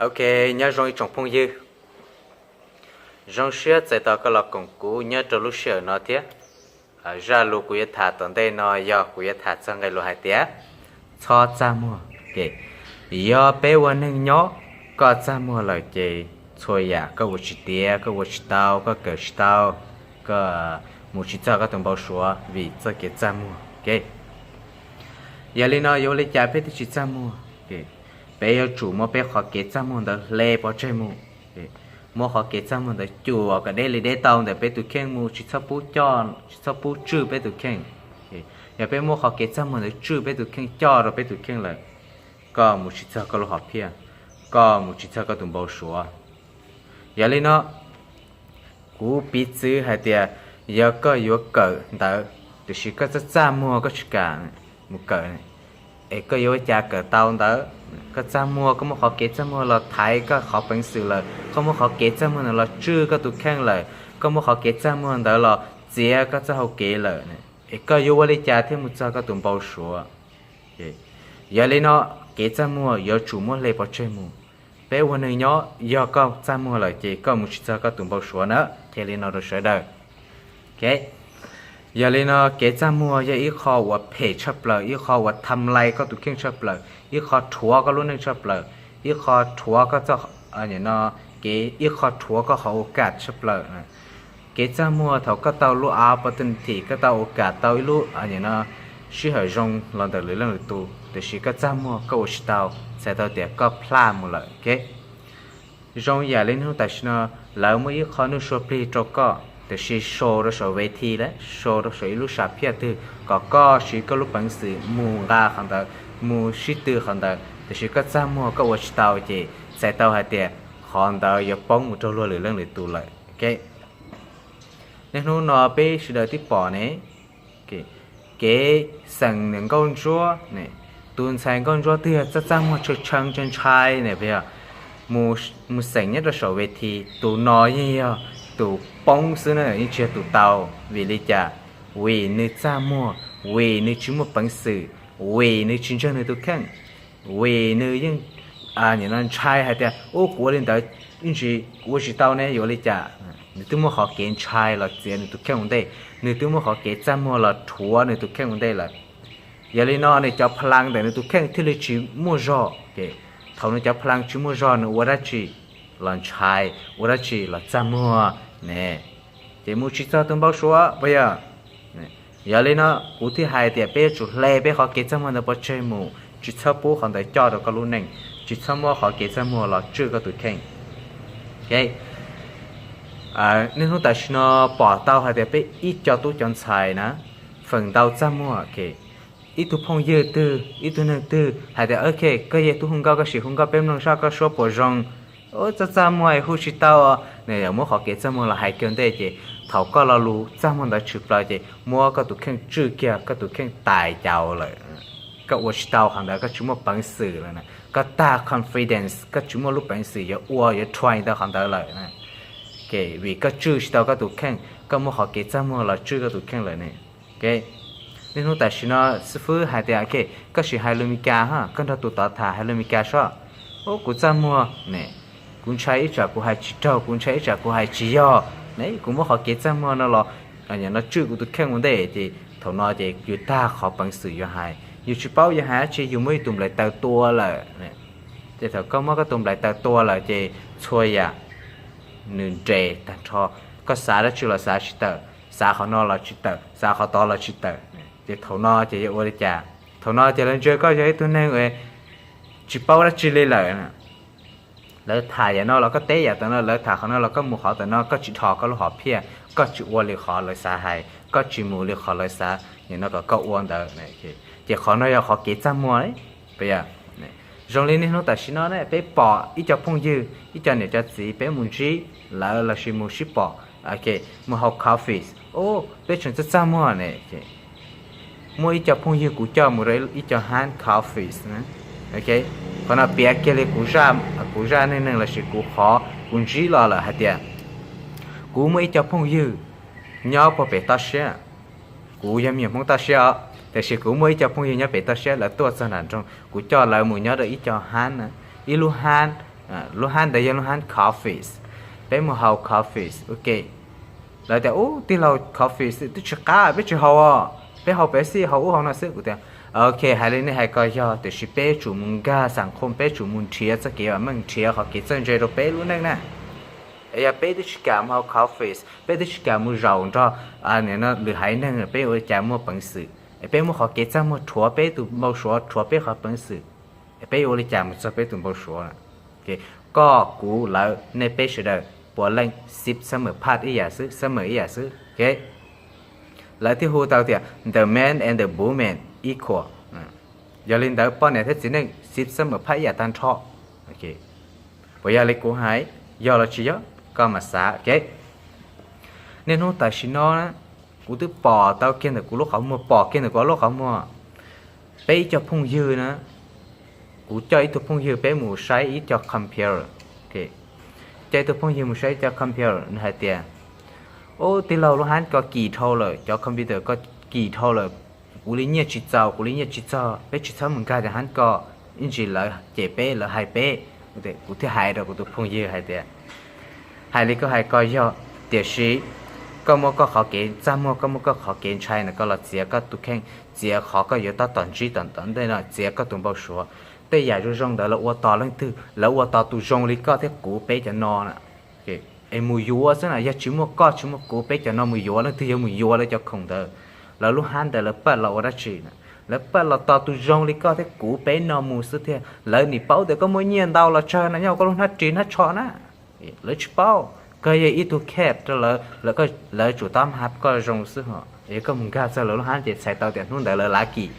Ok, nyob zoo ib tsoom phooj ywg. Zoo siab txais tos koj los koom kuv nyob rau lub sij hawm no thiab. Zaj lus kuv yuav tham tom ntej no yog kuv yuav tham txog nqe lus hais tias txhob txaj muag. Yog peb ua neeg nyob, koj txaj muag lawm ces txhua yam koj ua tsis tiav, koj ua tsis tau, koj kawm tsis tau, koj mus tsis txog koj tus npau suav vim txoj kev txaj muag. Yog li no yuav ua li cas peb thiaj tsis txaj muag? Peb yuav tsum muab peb qhov kev txaj muag ntawd hle pov tseg mus. Muab qhov kev txaj muag ntawd cuam kom deb li deb tau ntawm peb tus kheej mus, tsis txhob pub coj, tsis txhob pub tswj peb tus kheej. Yog peb muab qhov kev txaj muag ntawd tswj peb tus kheej, coj rau peb tus kheej lawm, koj mus tsis txog koj lub hom phiaj, koj mus tsis txog koj tus npau suav. Yog li no, kuv piv txwv hais tias yog koj yuav kawm ntawv, tiam sis koj txaj txaj muag koj tsis kam mus kawm, es koj yuav ua cas kawm tau ntawv? Koj txaj muag, koj muab qhov kev txaj muag los thaiv koj qhov peev xwm lawm, koj muab qhov kev txaj muag ntawd los tswj koj tus kheej lawm, koj muab qhov kev txaj muag ntawd los txiav koj txoj hau kev lawm, es koj yuav ua li cas thiaj mus txog koj tus npau suav? Yog li no, kev txaj muag yuav tsum muab hle pov tseg mus. Peb ua neeg nyob, yog koj txaj muag lawm ces koj mus tsis txog koj tus npau suav na. Cia li no rau sawv daws. Yog li no, kev txaj muag yog ib qho uas phem tshaj plaws, ib qho uas tham lais koj tus kheej tshaj plaws, ib qho rhuav koj lub neej tshaj plaws, ib qho rhuav koj txoj, kev, ib qho rhuav koj qhov ua kam tshaj plaws. Kev txaj muag thaum koj tau lub opportunity, koj tau ua kam tau ib lub sij hawm zoo los ntawm lwm leej lwm tus, tiam sis koj txaj muag koj ua tsis tau, txhais tau tias koj plaj mus lawm. Zoo yam li niaj hnub tam sim no, lawv muaj ib qho nuj sua plig rau koj, tiam sis sau rau saum ve thi lawm, sau rau saum ib lub sam phiaj twg kom koj siv koj lub peev xwm mus nqa qhov ntawd, mus sib tw qhov ntawd, tiam sis koj txaj muag koj ua tsis tau ces txhais tau hais tias qhov ntawd yuav poob mus rau luag lwm leej lwm tus lawm. Niaj hnub no peb sawv daws twb pom ne, kev xeem niam nkauj ntsuab ne, tus ntxhais nkauj ntsuab twg yog txaj txaj muag tshee tshee ntshai ntshai ne, puas yog? Mus xeem nyob rau saum ve thi, tus no yeej yog tus poob xwb na, yeej tsis yog tus tau. Vim li cas? Vim nws txaj muag, vim nws tsis muaj peev xwm, vim nws tsis ntseeg nws tus kheej, vim nws yeej ntshai hais tias, ub, kuv ua li ntawd ib ntsis kuv ua tsis tau ne, yuav ua li cas? Nws twb muab qhov kev ntshai los txiav nws tus kheej ua ntej, nws twb muab qhov kev txaj muag los rhuav nws tus kheej ua ntej lawm. Yog li no nws cov pha laj ntawm nws tus kheej thiaj li tsis muaj zog. Ces thaum nws cov pha laj tsis muaj zog, nws ua dab tsi los ntshai, ua dab tsi los txaj muag ne, ces mus tsis txog tus npau suav, puas yog? Yog li no, kuv thiaj hais tias peb yuav tsum hle peb qhov kev txaj muag ntawd pov tseg mus, tsis txhob pub qhov ntawd coj rau koj lub neej, tsis txhob muab qhov kev txaj muag los tswj koj tus kheej. Niaj hnub tam sim no pom tau hais tias peb ib co tub cov ntxhais na, feem ntau txaj muag. Ib tug phooj ywg twg, ib tug neeg twg hais tias, ok, koj yog tub hu nkauj, koj sim hu nkauj peb mloog saib koj suab puas zoo. Txaj txaj muag hu tsis tau, nws yuav muab qhov kev txaj muag los hais kiag ntej, ces thaum koj lo lus txaj muag ntawd tshwm plaws ces muab koj tus kheej tswj kiag, koj tus kheej tais caus lawm. Koj ua tsis tau qhov ntawd, koj tsis muaj peev xwm lawm na, koj tag confidence, koj tsis muaj lub peev xwm yuav ua yuav try ntawm qhov ntawd lawm. Vim koj tswj tsis tau koj tus kheej, koj muab qhov kev txaj muag los tswj koj tus kheej lawm ne. Niaj hnub tam sim no xib fwb hais tias, koj sim hais lus Meskas ha, koj nrog tus tod tham hais lus Meskas sob. Ub, kuv txaj muag ne, kuv ntshai ib tsam kuv hais tsis raug, kuv ntshai ib tsam kuv hais tsis yog ne, kuv muab qhov kev txaj muag no los no tswj kuv tus kheej ua ntej, ces thaum no ces yus tag qhov peev xwm yuav hais, yus tsis paub yuav hais dab tsi, yus muab yus tus nplaim taws tua lawm. Ces thaum koj muab koj tus nplaim taws tua lawm ces txhua yam nws nres tag nrho, koj xav dab tsi los xav tsis tawm, xav qhov no los tsis tawm, xav qhov tod los tsis tawm. Ces thaum no ces yuav ua li cas? Thaum no ces lawv ntsia koj yog ib tug neeg tsis paub dab tsi li lawm. Lawv tham yam no los koj teb yam tam no, lawv tham qhov no los koj mus qhov tam no, koj tsis dhos koj lub hom phiaj, koj tsis ua li qhov lawv xav hais, koj tsis mus li qhov lawv xav no kom koj ua ntawd. Ces qhov no yog qhov kev txaj muag. Zoo li niaj hnub tam sim no ne, peb pom ib co phooj ywg, ib co niam cov txiv, peb mus ntsib lawv lossis mus sib pom, mus haus coffee, peb tseem txaj txaj muag ne. Muaj ib co phooj ywg kuv coj mus rau ib co hab coffee. Qhov no piav kiag li kuv zaj neej neeg lossis kuv qhov kuv ntsib los lawm hais tias, kuv muaj ib co phooj ywg nyob puag pem toj siab. Kuv yog me nyuam Hmoob toj siab os, tiam sis kuv muaj ib co phooj ywg nyob pem toj siab, lawv tuaj txog nram nroog, kuv coj lawv mus nyob rau ib co hab, ib lub hab Lub hab ntawd yog lub hab coffee, peb mus haus coffee, ok. Lawv tias, ub, tij laug, coffee twb tsis qab, peb tsis haus os, peb haus Pepsi, haus ub haus no xwb. Kuv tias, ok, hais li nej hais ko yog, tiam sis peb tsum mus nkag xam khoo, peb tsum mus nrhiav txoj kev vam meej, nrhiav qhov kev txawj ntse rau peb lub neej na. Es yog peb twb tsis kam mus haus coffee, peb twb tsis kam mus zaum nrog lwm haiv neeg, peb ua li cas muaj peev xwm? Es peb muab qhov kev txaj muag rhuav peb tus npau suav, rhuav peb qhov peev xwm, es peb yuav ua li cas mus txog peb tus npau suav? Koj, kuv, lawv, nej peb sawv daws puav leej sib summer part ib yam xwb, summer ib yam xwb. Lawv thiaj hu tau tias the man and the woman equal. Yog li ntawd poj niam thiab txiv neej sib summer part ib yam tag nrho. Puas yog li kuv hais? Yog los tsis yog koj mam xav, ok. Niaj hnub tam sim no na, kuv twb pom tau kiag ntawm kuv lub qhov muag, pom kiag ntawm kuv lub qhov muag. Peb ib co phooj ywg na, kuv coj ib tug phooj ywg peb mus saib ib co computer. Coj ib tug phooj ywg mus saib ib co computer, nws hais tias, ub, tij laug, lub hab ko kim dhau lawm, cov computer ko kim dhau lawm, kuv li nyiaj tsis txaus, kuv li nyiaj tsis txog, peb tsis txhob mus nkag cov hab ko, ib ntsis lawv cem peb, lawv hais peb. Kuv thiaj hais rau kuv tus phooj ywg hais tias, hais li koj hais ko yog, tiam sis koj muab koj qhov kev txaj muag, koj muab koj qhov kev ntshai no koj los txiav koj tus kheej, txiav qhov koj yuav tab tom ntsib tom tom ntej no, txiav koj tus npau suav. Tej yam zoo zoo ntawd lawv ua tos leej twg? Lawv ua tos tus zoo li koj thiab kuv peb cov no na. Es mus yuav xwb na, yog tsis muaj koj tsis muaj kuv peb cov no mus yuav, leej twg yuav mus yuav lawv cov khoom ntawd? Lawv lub hab ntawd lawv paj los ua dab tsi na? Lawv paj los tos tus zoo li koj thiab kuv peb no mus xwb thiab. Lawv nim paub tias koj muaj nyiaj ntau los tsawg no nyob hauv koj lub hnab ris hnab tsho na. Lawv tsis paub. Koj yog ib tug cap rau lawv, lawv tsum tab hab koj zoo xwb hos. Yog koj mus nkag txog lawv lub hab ces txhais tau tias hnub ntawd lawv lav kim,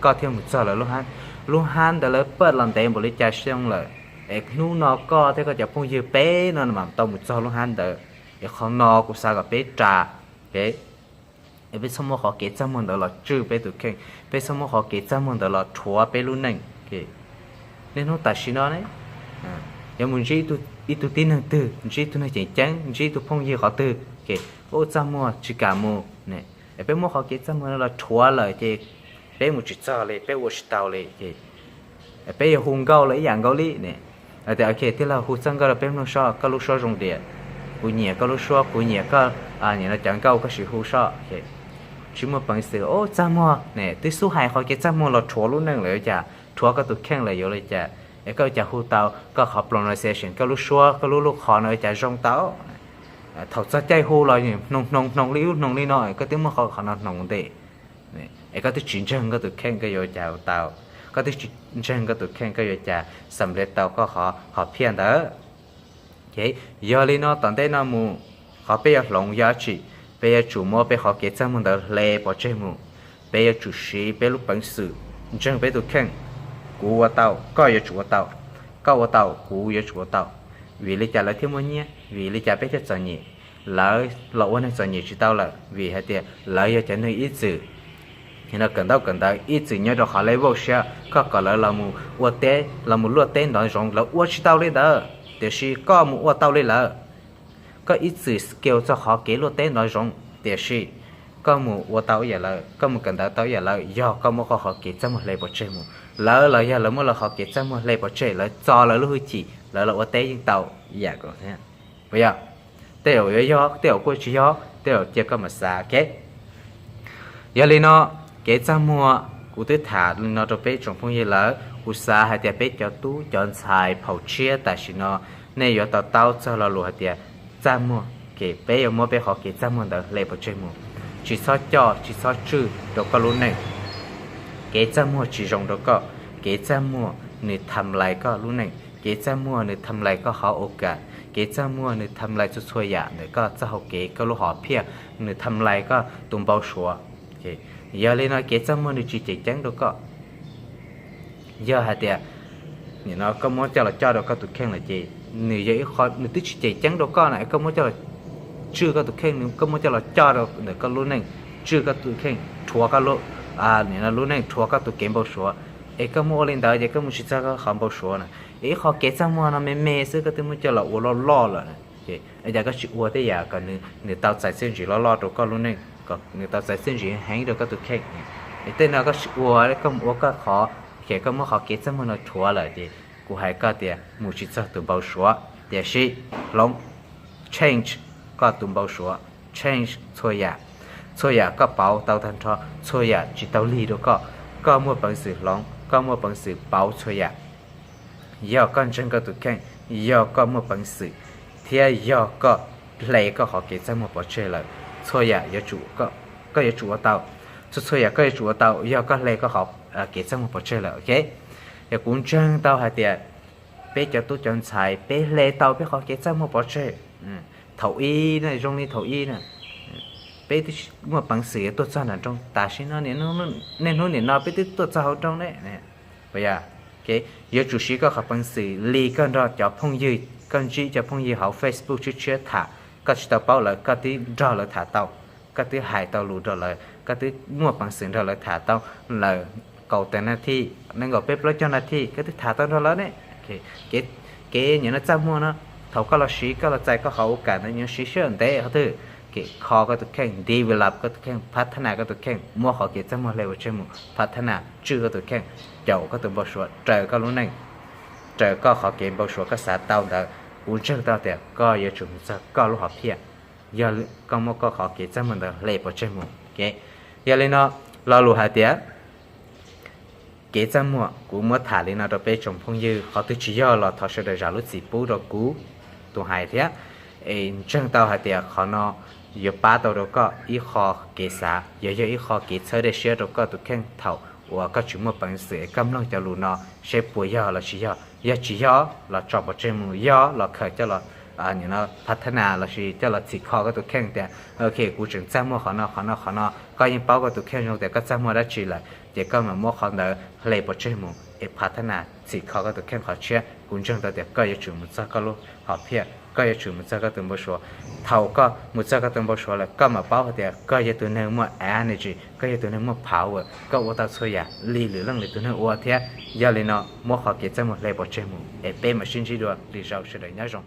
koj thiaj mus txog lawv lub hab. Lub hab ntawd lawv paj los ntev npaum li cas xyoo lawm, es hnub no koj thiab koj cov phooj ywg peb no mam tau mus txog lub hab ntawd. Es qhov no kuv xav kom peb ras, es peb txhob muab qhov kev txaj muag ntawd los tswj peb tus kheej, peb txhob muab qhov kev txaj muag ntawd los rhuav peb lub neej. Niaj hnub tam sim no ne, yuav mus ntsib ib tug tib neeg twg, ntsib ib tug neeg ceem ceeb, ntsib ib tug phooj ywg qhov twg, ua txaj muag tsis kam mus ne, es peb muab qhov kev txaj muag no los rhuav lawm ces peb mus tsis txog li, peb ua tsis tau li ces peb yuav hu nkauj los ib yam nkaus li ne. Tias, ok, tij laug, hu txoj nkauj rau peb mloog soj, koj lub suab zoo diam. Kuv nyiam koj lub suab, kuv nyiam koj, nyiam no cov nkauj koj sim hu soj. Tsis muaj peev xwm, ua txaj muag ne, twb xub hais qhov kev txaj muag los rhuav lub neej lawm ua cas, rhuav koj tus kheej lawm yuav li cas? Es koj ua cas hu tau koj qhov pronunciation, koj lub suab, koj lub lub qhov no ua cas zoo tau? Thaum txog caij hu los hnoos hnoos hnoos li ub hnoos li no, koj twb muab qhov qhov no hnoos ntes, es koj twb tsis ntseeg koj tus kheej koj yuav ua cas hu tau? Koj twb tsis ntseeg koj tus kheej koj yuav ua cas xam le tau koj qhov phiaj ntawd? Yog li no tom ntej no mus, qhov peb yuav hloov yog dab tsi? Peb yuav tsum muab peb qhov kev txaj muag ntawd hle pov tseg mus. Peb yuav tsum siv peb lub peev xwm, ntseeg peb tus kheej. Kuv ua tau, koj yuav tsum ua tau, koj ua tau, kuv yuav tsum ua tau. Vim li cas lawv thiaj muaj nyiaj? Vim li cas peb thiaj txom nyem? Lawv los ua neeg txom nyem tsis tau lawm vim hais tias lawv yog cov neeg ib txwm no kawm ntaub kawm ntawv, ib txwm nyob rau qhov level siab, koj kom lawv los mus ua teb, los mus luaj teb nrov zoov, lawv ua tsis tau li ntawd, tiam sis koj mus ua tau li lawv. Koj ib txwm skill txog qhov kev luaj teb nrov zoov, tiam sis koj mus ua tau ib yam lawv, koj mus kawm ntawv tau ib yam lawv, yog koj muab koj qhov kev txaj muag hle pov tseg mus. Lawv los yog lawv muab lawv qhov kev txaj muag hle pov tseg, lawv txo lawv lub hwj chim, lawv los ua teb yeej tau ib yam nkaus thiab. Puas yog? Tej zaum yuav yog, tej zaum kuj tsis yog, tej zaum cia koj mam xav, ok. Yog li no, kev txaj muag kuv twb tham li no rau peb tsoom phooj ywg lawm, kuv xav hais tias peb cov tub cov ntxhais phaum tshiab tam sim no, nej yuav to taub txog lo lus hais tias txaj muag, kev peb yuav muab peb qhov kev txaj muag ntawd hle pov tseg mus. Tsis txhob coj, tsis txhob tswj rau koj lub neej. Kev txaj muag tsis zoo rau koj. Kev txaj muag nws tham lais koj lub neej, kev txaj muag nws tham lais koj qhov ua kam, kev txaj muag nws tham lais txhua txhua yam ntawm koj txoj hau kev, koj lub hom phiaj, nws tham lais koj tus npau suav. Yog li no kev txaj muag nws tsis tseem ceeb rau koj. Yog hais tias nim no koj muab coj los coj rau koj tus kheej lawm ces nws yog ib qho nws twb tsis tseem ceeb rau koj na, koj muab coj los tswj koj tus kheej, koj muab coj los coj rau ntawm koj lub neej, tswj koj tus kheej, rhuav koj lub, nim no lub neej, rhuav koj tus kev npau suav. Es koj muab ua li ntawd ces koj mus tsis txog koj qhov npau suav na. Es ib qho kev txaj muag no me me xwb koj twb muab coj los ua loj loj lawm na. Ua cas koj tsis ua tej yam kom nws tau txais txiaj ntsig loj loj rau koj lub neej, kom nws tau txais txiaj ntsig heev rau koj tus kheej? Es tej no koj tsis ua, koj mus ua koj qhov, ces koj muab qhov kev txaj muag no rhuav lawm ces Kuv hais koj tias mus tsis txog tus npau suav, tiam sis hloov, change koj tus npau suav, change txhua yam. Txhua yam koj pauv tau tag nrho, txhua yam tsis tau lig rau koj, koj muaj peev xwm hloov, koj muaj peev xwm pauv txhua yam. Yog koj ntseeg koj tus kheej, yog koj muaj peev xwm, thiab yog koj hle koj qhov kev txaj muag pov tseg lawm, txhua yam koj yuav tsum ua tau. Txhua txhua yam koj yuav tsum ua tau yog koj hle koj qhov kev txaj muag pov tseg lawm, ok? Yog kuv ntseeg tau hais tias peb cov tub cov ntxhais peb hle tau peb qhov kev txaj muag pov tseg. Thaum ib na, zoo li thaum ib na, peb twb muaj peev xwm yuav tuaj txog nram nroog, tam sim no niaj hnub niam no peb twb tuaj txog hauv nroog ne. Yuav tsum siv koj qhov peev xwm li koj nrog cov phooj ywg, koj ntsib cov phooj ywg hauv Facebook tshiab tshiab tham, koj tsis tau paub lawv koj twb nrog lawv tham tau, koj twb hais tau lus nrog lawv, koj twb muaj peev xwm nrog lawv tham tau lawm kaum tawm nas this, nees nkaum peb plaub caug nas this koj twb tham tau nrog lawv ne. Kev, nim no txaj muag no, thaum koj los siv, koj los txais koj qhov ua kam ntawd yuav siv sij hawm ntev qhov twg? Kev kho koj tus kheej, develop koj tus kheej, phav thab nas koj tus kheej, muab qhov kev txaj muag hle pov tseg mus, phav thab nas tswj koj tus kheej, caum koj tus npau suav raws koj lub neej, raws koj qhov kev npau suav koj xav tau ntawd. Kuv ntseeg tau tias koj yuav tsum mus txog koj lub hom phiaj, yog koj muab koj qhov kev txaj muag ntawd hle pov tseg mus. Yog li no, lo lus hais tias kev txaj muag, kuv muab tham li no rau peb tsoom phooj ywg, qhov twg tsis yog los thov sawv daws zam lub txim pub rau kuv tus hais thiab. Es ntseeg tau hais tias qhov no yuav pab tau rau koj ib qho kev xav, yog, yog ib qho kev txhawb dej siab rau koj tus kheej thaum uas koj tsis muaj peev xwm es koj mloog cov lus no seb puas yog los tsis yog. Yog tsis yog los tso pov tseg mus, yog los khaws coj los phav thab nas lossis coj los txhim kho koj tus kheej tias, ok, kuv tseem txaj muag qhov no, qhov no, qhov no. Koj yeej paub koj tus kheej zoo tias koj txaj muag dab tsi lawm, ces koj mam muab qhov ntawd hle pov tseg mus es phav thab nas txhim kho koj tus kheej qhov tshiab. Kuv ntseeg tau tias koj yuav tsum mus txog koj lub hom phiaj, koj yuav tsum mus txog koj tus npau suav. Thaum koj mus txog koj tus npau suav lawm, koj mam paub hais tias koj yog tus neeg muaj energy, koj yog tus neeg muaj power, koj ua tau txhua yam li lwm leej lwm tus neeg ua thiab. Yog li no, muab qhov kev txaj muag hle pov tseg mus es peb mam sib ntsib dua lwm zaus, sawv daws nyob zoo.